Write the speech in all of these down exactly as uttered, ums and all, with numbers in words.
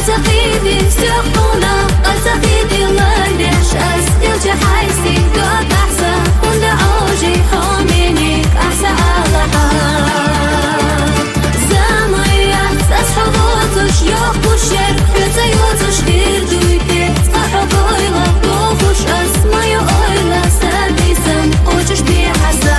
Сахиди сёхуна, а сахиди лалеш ас, илча хайси дот ахса, унда ожи хомини ахса алаха. Замая ас хавозуш, ёхушер, хёца ёзуш дирдуйте, цхахо бойла, дохуш ас, маю ойла, садисан, очуш бихаса.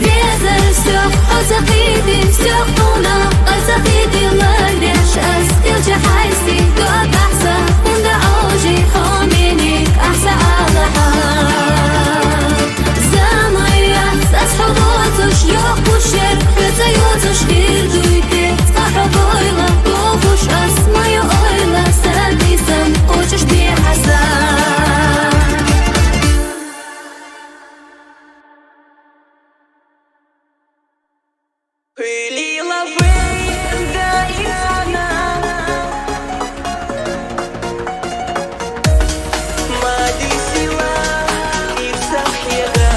Везер сёх, а сахиди сёхуна, а сахиди лалеш ас, илча хайси дот ахса, унда ожи хомини ахса алаха. Замая ас хавозуш, ёхушер, хёца ёзуш дирдуйте, цхахо бойла, дохуш ас, маю ойла, садисан, очуш бихаса. Хуьлийла вай даим цӀана, мадисила ирсахъяра.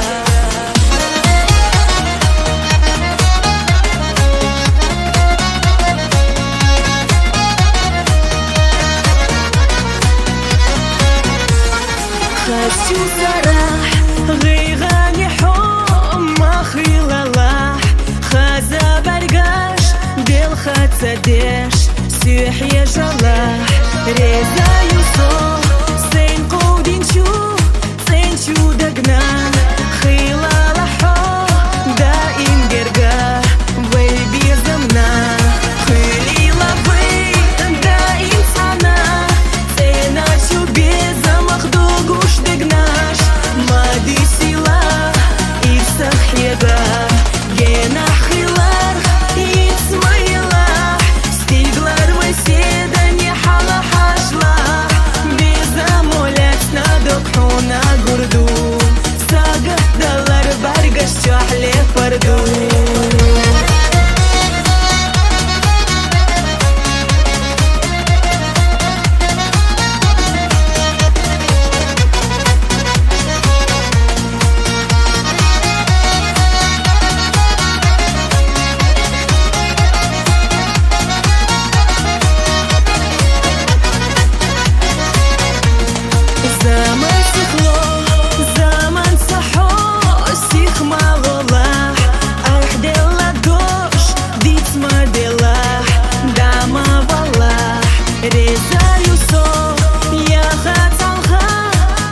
Хасю сарахь гъайгъани хьо махилалахь, хаза баргаш, делхацадеш, сюхье жалахь. Резаю со, сен къудинчу, цӀенчу дагна, хилала хьо, даим герга, вай безамна. Хуьлийла вай даим цӀана, цӀеначу безамах дугуш дегнаш, мадисила ирсахъяра. Генахь хилар ицмайла, стиглар вай седани хьала хьажла, безамолецна докхуна гурду, сагатдалар баргаш чахле парду. Заман сихло, заман сахьо, сих малолахь, ахь делла дош, дицма делахь, дама валахь. Резаю со, яха цалха,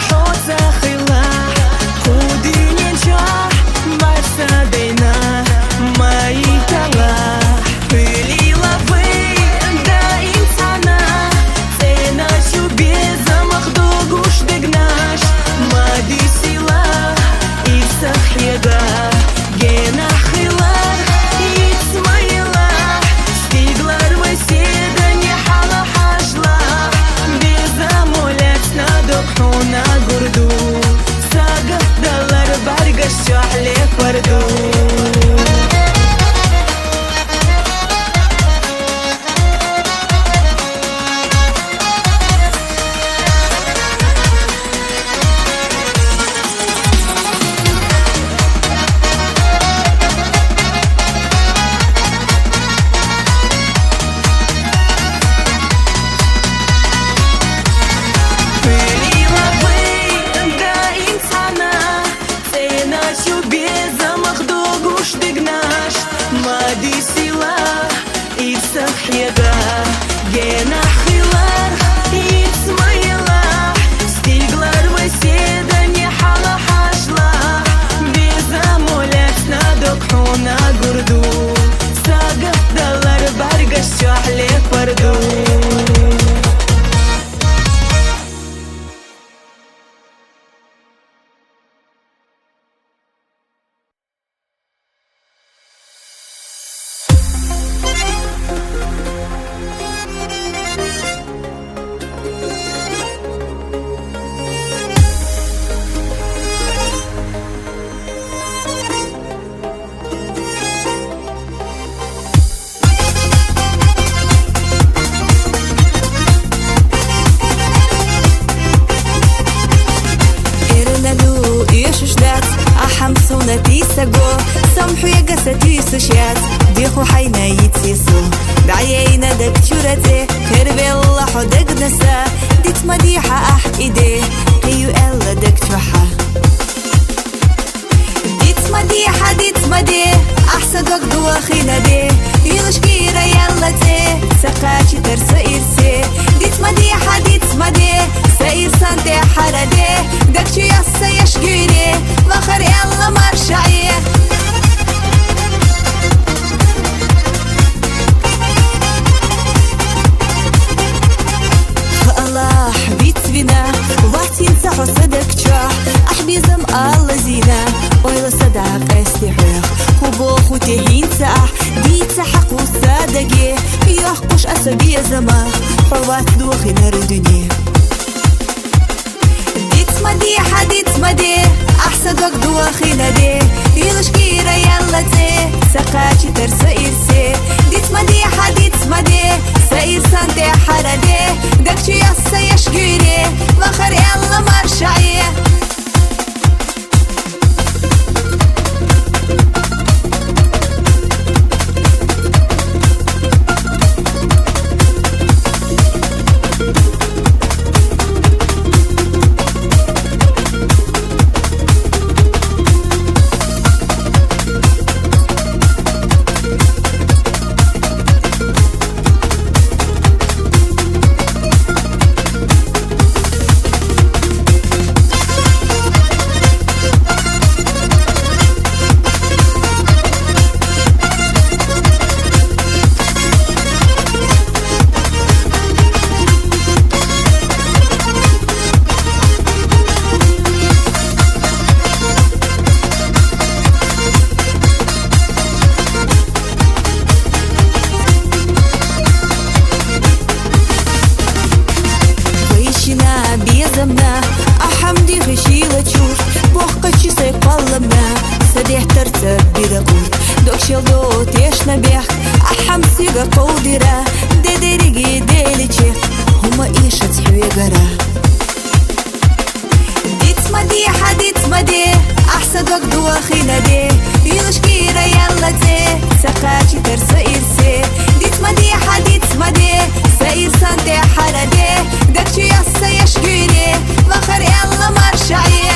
хьоца хила, ху дуьнен чохь барса дайна, майитала. Хуьлийла вай даим цӀана, цӀеначу безамах дугуш дегнаш, мадисила ирсахъяра. Генахь хилар ицмайла, стиглар вай седани хьала хьажла, безамолецна докхуна гурду, сагатдалар баргаш чахле парду. Хуьлийла вай даим цӀана, цӀеначу безамах дугуш дегнаш, мадисила ирсахъяра. Генахь хилар ицмайла, стиглар вай седани хьала хьажла, безамолецна докхуна гурду, сагатдалар баргаш чахле парду. Тийсаго, сом хьоьга сатуьйсуш яц, дехо хьайна йицъе со. ДӀаяйна даг чура цӀе, кхервелла хьо дагнаса, диц ма дехьа ахь и де, кхин ю аьлла даг чохьа. Диц ма дехьа, диц ма де, ахь са дог дохийна де, уьлаш кӀира яьлла цӀе, ца кхачийтар со ирсе. Диц ма дехьа, диц ма де, са ирсан тӀехьара де, даг чу йоссаеш гуьйре, вахар аьлла маршаӀе. Аллахь вицвина, вац хӀинца хьо са даг чохь, ахь безам алазийна, ойла са дӀа къестий хьох, хӀу боху те хӀинца ахь, дийца хьакху са даге, йохкуш аса безамах, хьо вац дохийнар дуьне. Диц ма дехьа, диц ма де, ахь са дог дохийна де, уьлаш кӀира яьлла цӀе, ца кхачийтар со ирсе. Диц ма дехьа, диц ма де, са ирсан тӀехьара де, даг чу йоссаеш гуьйре, вахар аьлла маршаӀе. Вайшина безамна, ахьам дихи шийла чурт, бохкачи сай кхолламна, са деттар ца бира къурт, дог шел до тешна бехк, ахьам сига кховдира, де дерриге деличи, хӀума эшац хьоьгара. Диц ма де, хьа диц ма де, ахь са дог дохийна де, уьлаш кӀира яьлла цӀе, ца кхачийтар со ирсе. Диц ма де, хьа диц ма де, са ирсан тӀехьара де, даг чу йоссаеш гуьйре, вахар аьлла маршаӀе.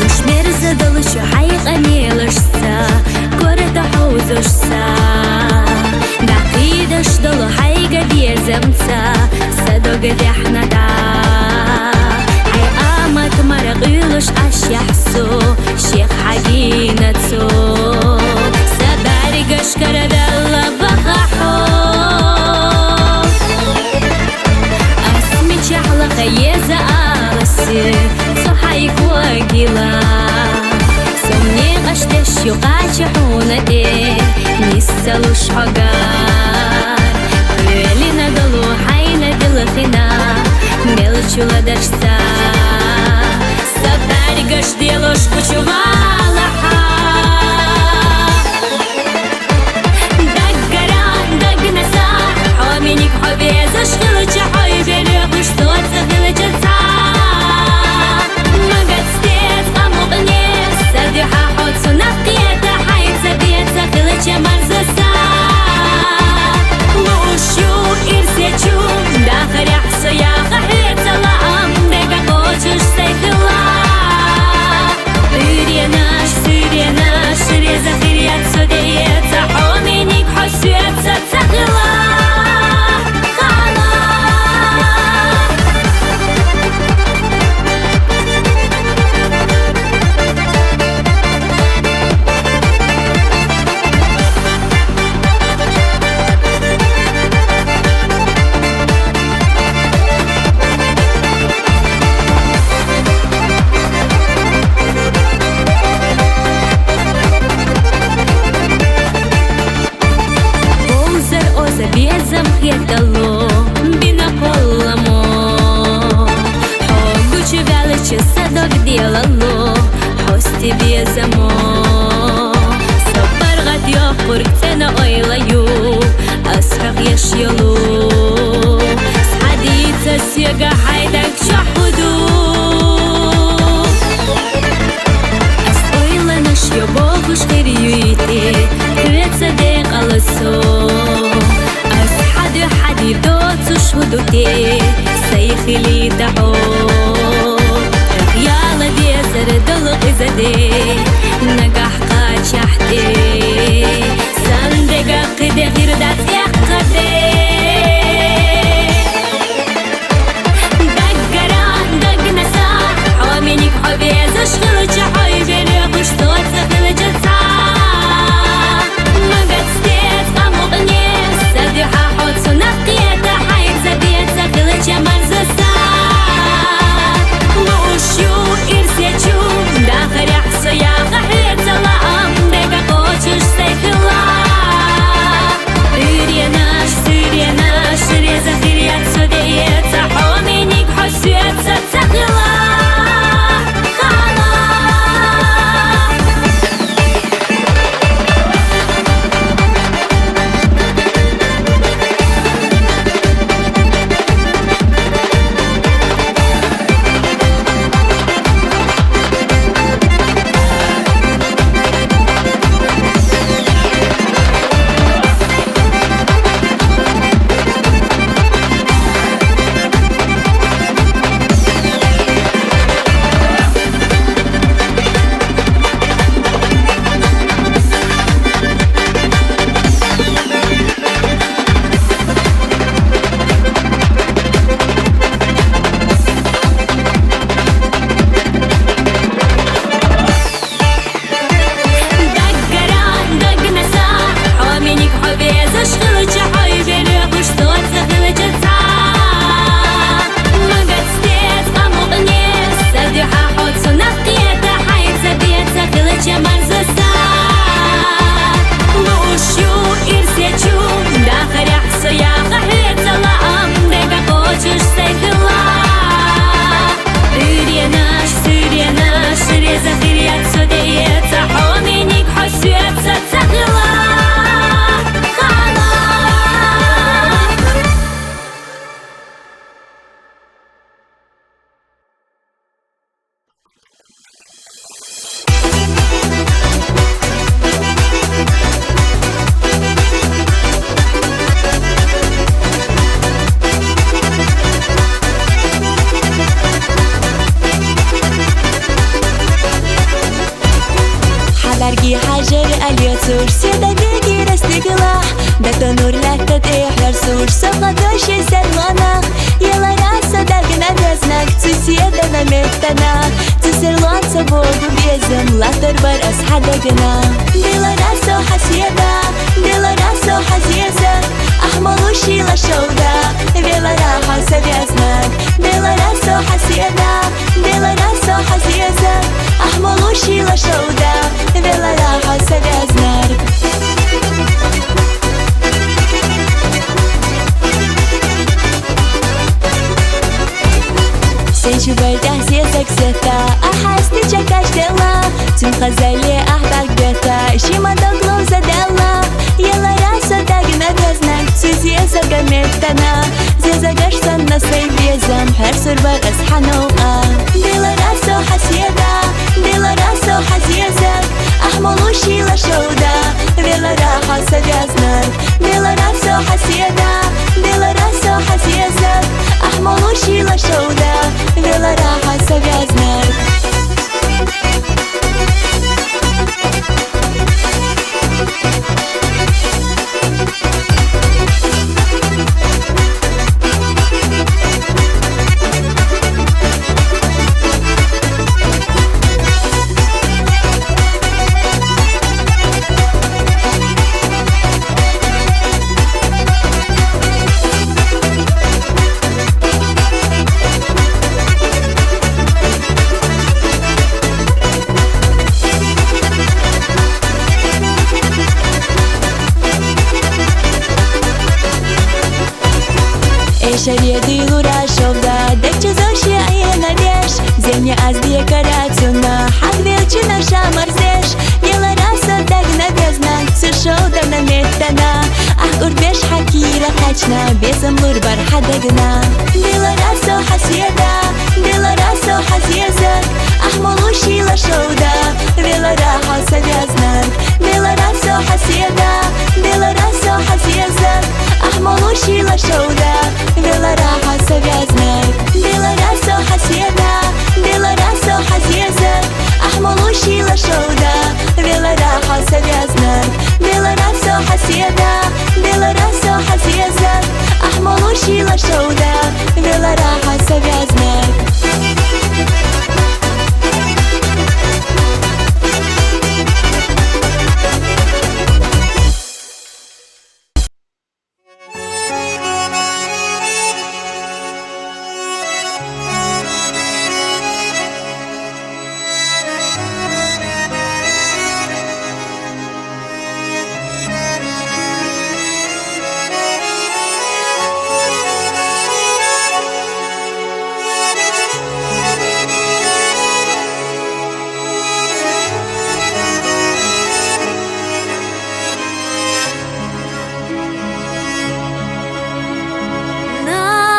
Уьш мерза долуш хьайн къамелашца, кора тӀехьовзош са. ДӀакхийдаш долу хьайга безамца, са дог дехьна дӀа. Хьайн амат мара къуьйлуш Ӏаш яхь со, шех хьагийна цо. Са бӀаьргаш каравелла ваха хьо. Ас мичахь лаха еза ала соьга, со хьайн когила. Со некъаш деш ю кхача хьуна тӀе, нис ца луш хьогара. Кхоьлина долу хьайна билхина, мел чу ладарца. Са бӀаьргаш делош кху чу валахьа. Даггара дагнаса, хьо миниг хьо везаш хилча, хьо белхаш соца хилча ца. Магац тез къамукъне, са дуьхьа хьо цунах кхета, хьайца беца хилча марзаса. Лало, хьости безамо. Сабаргъат йохъург цӀена ойлаю, ас хьакъ яш ялу. Схьадица сега хьайдаг чахуду. Ас ойланаш я бохуш хир юйти, квеца декъала со. Ас хьаду хьади доцуш худути, сай хили дагьу. Яла дезар далу къизаде, нагагь къачахъде. Сандега къиде гъирда цӀехъаде. Даггара дагнаса, хьо миник хьо везаш хилча, хьой беле хуш соца хилча ца. Магацтец амукъни, садиха хьо цунах къета, хьайза беца хилча марзаса. Лушу ирсечу, дахаряхса яха хецала, ам дега къочуш сехила. Иренаш, сиренаш, реза хирият содеца, хьо миник хьо суэца цахила. Хала. Даггара дагнаса, хьо миник хьо везаш хилча, хьой беле хуш соца хилча ца. Магацтец амукъни, садиха хьо цунах къета, хьайза беца хилча марзаса. Лушу ирсечу, дахаряхса яха хецала, ам дега къочуш сехила. Иренаш, сиренаш, реза хирият содеца, хьо миник хьо суэца цахила. Хала. Хьаларги хӀяжар алецуш, седа бегира стигла, датанур латта тӀехӀлар суш, сабгъа доши серлана. Елара со дагна безнаг, цу седана меттана. Цу серлан со богу безам, латар бар ас хьадагна. Белара со хьаседа, белара со хьазеза, ахмалушила шовда, велара хьаса безнаг. Белара со хьаседа, белара со хьазеза, ахмалушила шовда, велара хьаса безнаг. Сен шубайда се саксета, ахасти чакаш дела, цун хазали ахбак бета, шима догло задела, елара со дагна безнаг, цузи загаметтана, зе загаш санна сай безам, хер сурбар ас хьанука. Белара со хьаседа, белара со хьазеза, ахмалушила шовда, велара хьаса безнаг. Белара со хьаседа, белара со хьазеза, ахмалушила шовда, велара хьаса безнаг. Эшари дилура шовда, декче зоши айна деш, зени аз декара Дана, ахӀ, урбеш хьакира качна, безамлур бархьа дагна. Дилара со хьасида, дилара со хьазеза, ахӀ, молушила шовда, велара хьо савязнар. Дилара со хьасида, дилара со хьазеза, ахӀ, молушила шовда, велара хьо савязнар. Дилара со хьасида, дилара со хьазеза, ахӀ, молушила шовда, велара хьо савязнар. Дилара со хьасида, дилара со хьазеза, ахӀ, молушила шовда, велара хьо савязнар.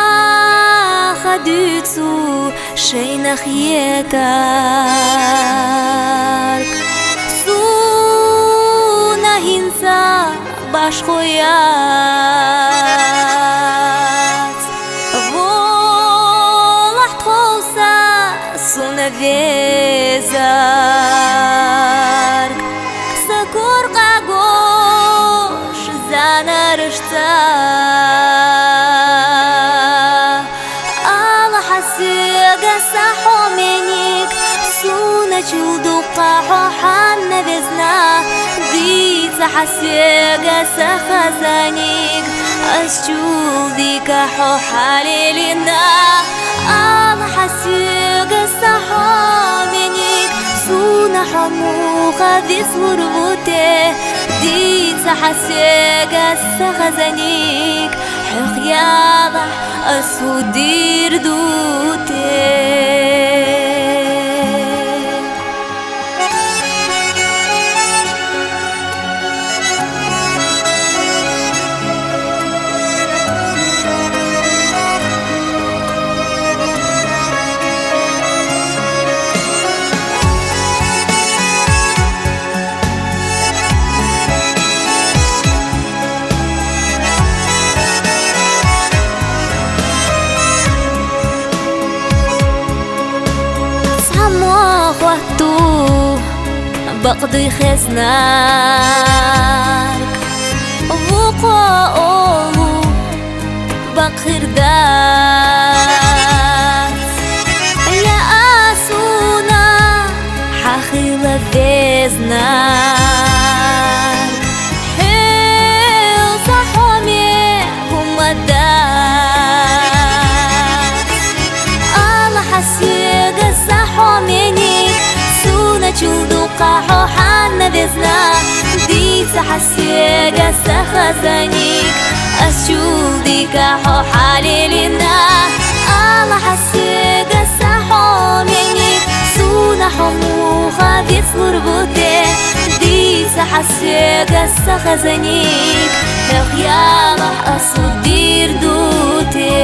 Наха дуьйцу шайнах ятарг, суна хӀинца башхо яц. Волахь тховса суна везарг, са кор къагош занаршца. Алла хьасига са хьоменик, суна чул дукха хьо хьанна везна. Дица хьасига са хазаник, ас чул дика хьо хьалелина. Алла хьасига са хьоменик, суна хьо муха вислур вуте. Дица хьасига са хазаник, хьох ялахь ас удир дуте. Цхьа мо хоатту бакъдуй хезнарг, вукхо олу бакъ хир дац. Я асуна хьахила везнарг, хьел са хьоме хӀума дац. Алла хьасига са хьоменик, суна чул дукха хьо хьанна везна. Дица хьасига са хазаник, ас чул дика хьо хьалелина. Алла хьасига са хьоменик, суна хьо муха вицлур вуте. Дица хьасига са хазаник, хьох ялахь ас удир дуте.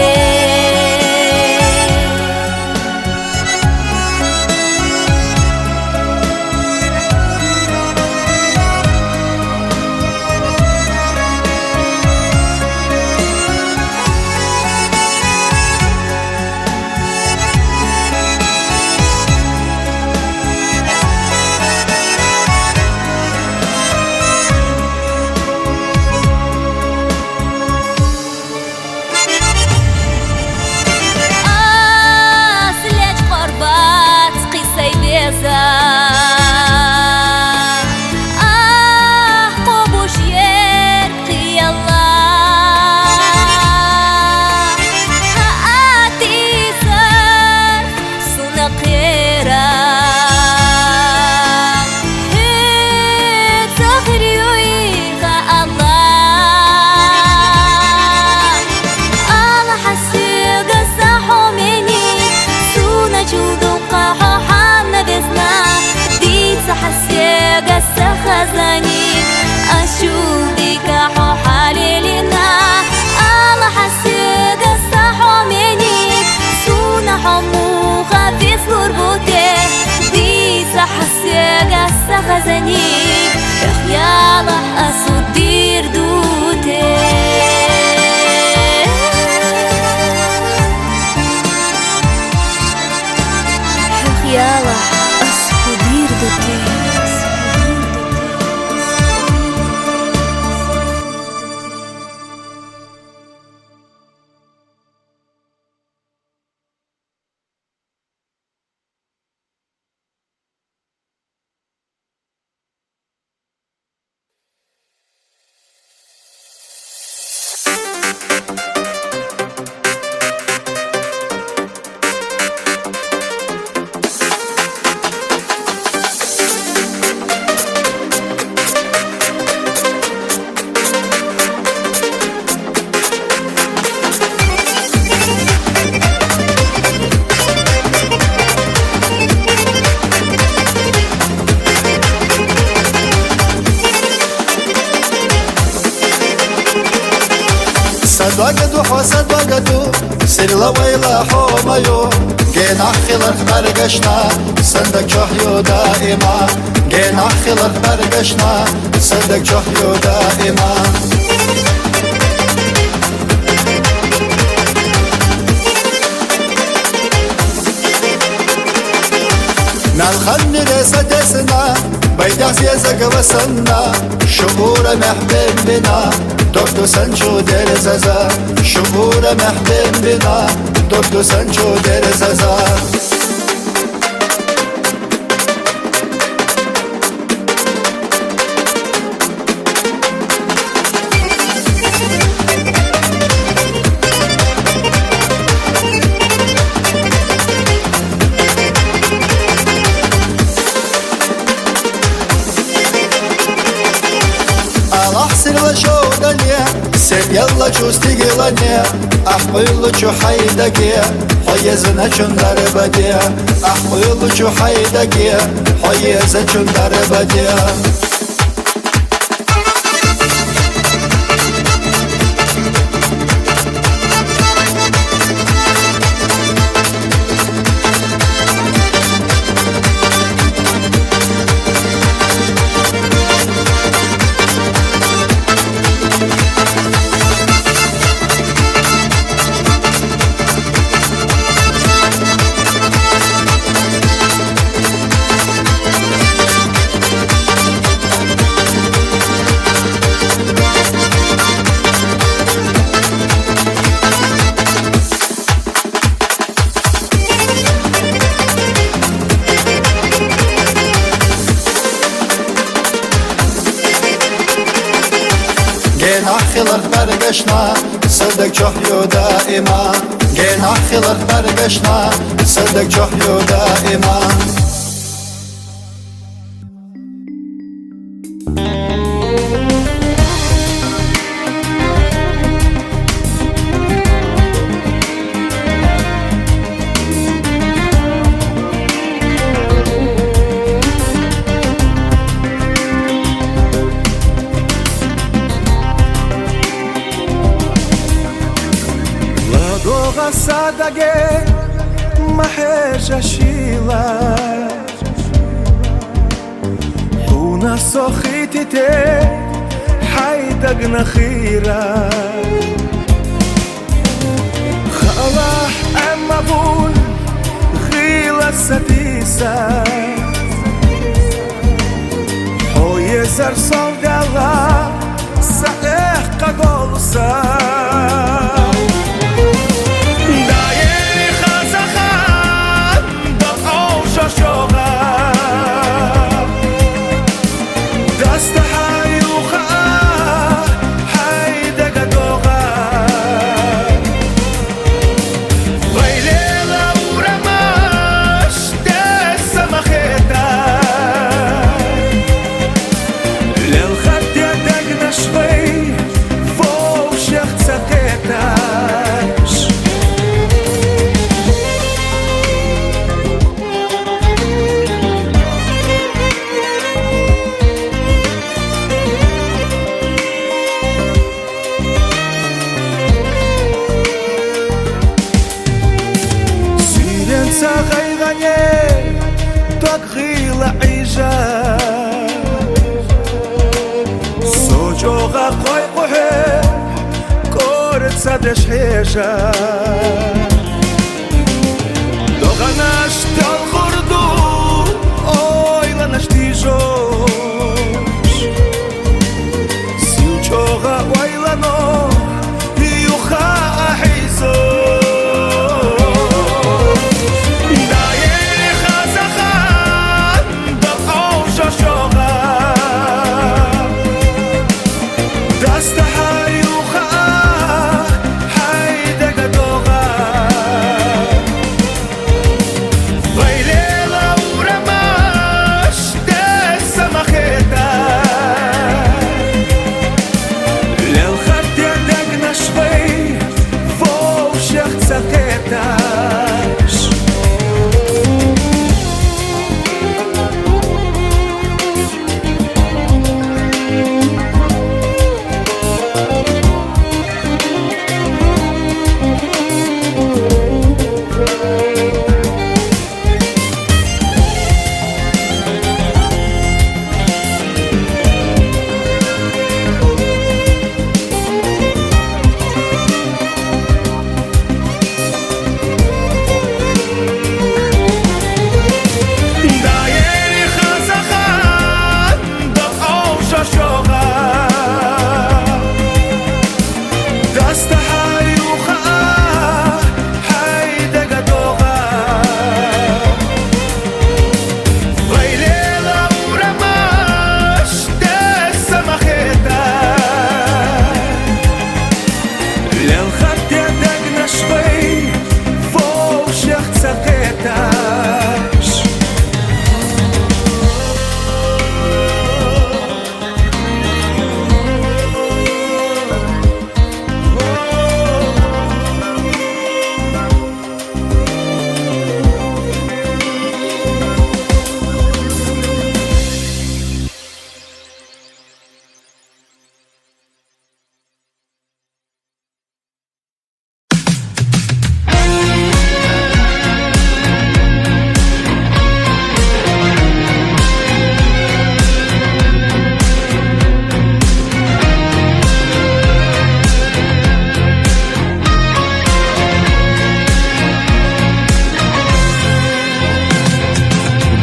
Эгаса хазани, эх, ялах ас худир дуте. Эх, ялах ас худир дуте. Садвага ду хо, садвага ду, сирла вайла хо маю. Генахилар баргашна, садак чохь ю даима. Генахилар баргашна, садак чохь ю даима. Малхан нуьре са десна, байдах зезага васанна, шугура мехбен бина, дорду сан чу дерзаза, шугура мехбен бина, дорду сан чу дерзаза. Алахь сирла шовдане, сен ялла чу стигалане, ахпуйлу чу хайдаге, хо езна чун дарбаде, ахпуйлу чу хайдаге, хо езна чун дарбаде. Генахилар баргашна, садак чохь ю даима. Генахилар баргашна, садак чохь ю даима. Ладогъа садаге ма хьежа шила. Хьуна сохитите хьайдагна хира. Хала амма вун хила сатиса. Хьо езар савдала саэхка голуса. Даери хазахан бакъав шошогъа. Даста хьаюха, хьайдага догъа. Вайлела урамаш деса махеда. Лелхат я дагнаш вай, вов шехцат ГӀижа, со чӀоагӀа къайгъу хье, кӀорцадеш хьежа. Догъанаш талхур ду, ойланаш тийжош. Сив чӀоагӀа ойлано, юха ахӀизо. Даери хазахан, дакъав жашогӀа. Дастахьа юха, хьайдага догӀа. Вайлела урамаш десса махеда. Лелхатте дагнаш вай, вовшах цахеташ. Даери хазахан, дакъав жашогӀа. Дастахьа юха, хьайдага догӀа. Вайлела урамаш десса махеда. Лелхатте дагнаш вай, вовшах цахеташ.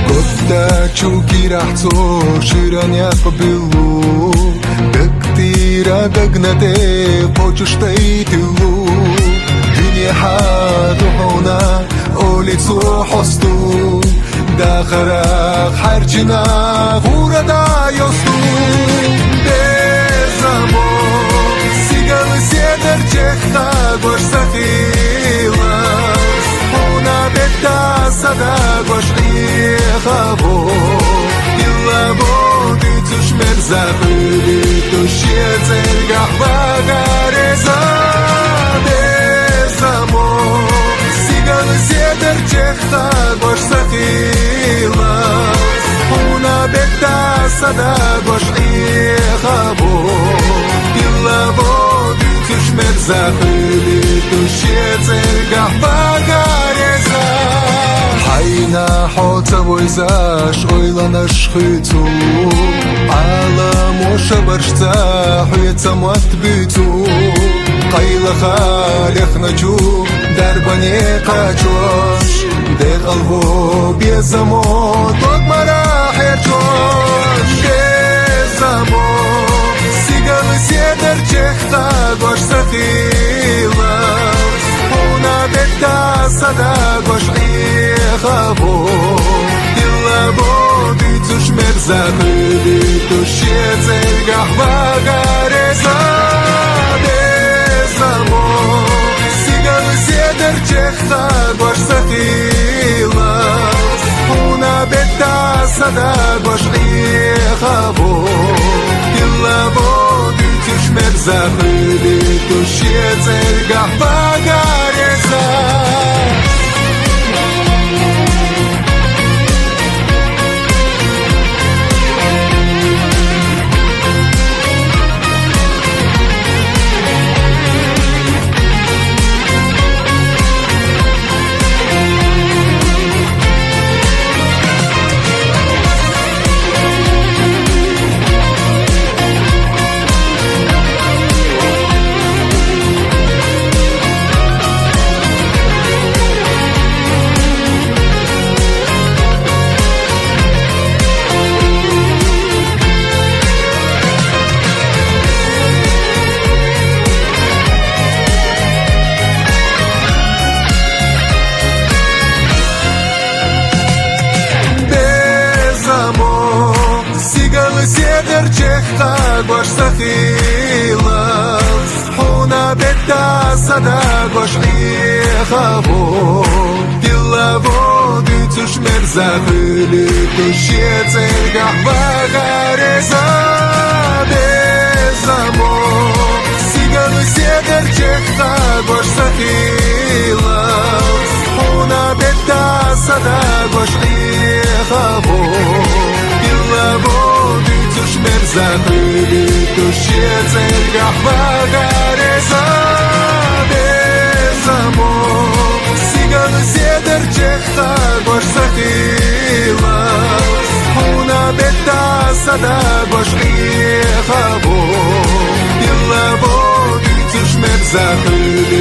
Гутта чу кирахь цо шира някъ биллу, дагтира дагна тӀе кочуш тӀай тиллу. Дуьне хьа духьуна оли цо хьосту, дахарах хьарчина гӀура да йосту. Безамо, сигал седар чехка гош сахила. Хьуна бетта сада гваш Ӏехаво, илла бо дуьйцуш мерза хуьли тушье цергахь вагареза. Безамо, сигал седар чехка гваш сахила. Хьуна бетта сада гваш Ӏехаво, илла бо дуьйцуш мерза хуьли тушье цергахь вагареза. Хьайна хьо ца вайзаш ойланаш хуьйцу, Ӏаламо шабаршца хьоьца мотт буьйцу. Къайлаха лехначу дарбане кхачош, декъалво безамо дог мара хьерчош. Безамо, сигал седар чехка гваш сахила. Хьуна бетта сада гваш Ӏехаво, илла бо дуьйцуш мерза хуьли тушье цергахь вагареза. Безамо, сигал седар чехка гваш сахила. Хьуна бетта сада гваш Ӏехаво, илла бо дуьйцуш мерза хуьли тушье цергахь вагареза. Гуш сахилалц, хьуна бетта сада гуш хьехаво. Дилла во дуьйцуш мерза хуьлуьйтуш, шен цӀергахь ваха реза безамо. Сигала седар чехка гуш сахилалц, хьуна бетта сада гуш хьехаво. Дилла во дуьйцуш мерза хуьлуьйтуш, шен цӀергахь ваха реза безамо. Сигала седар чехка гуш сахилалц, хьуна бетта сада гуш хьехаво. Дилла во дуьйцуш мерза хуьлуьйтуш,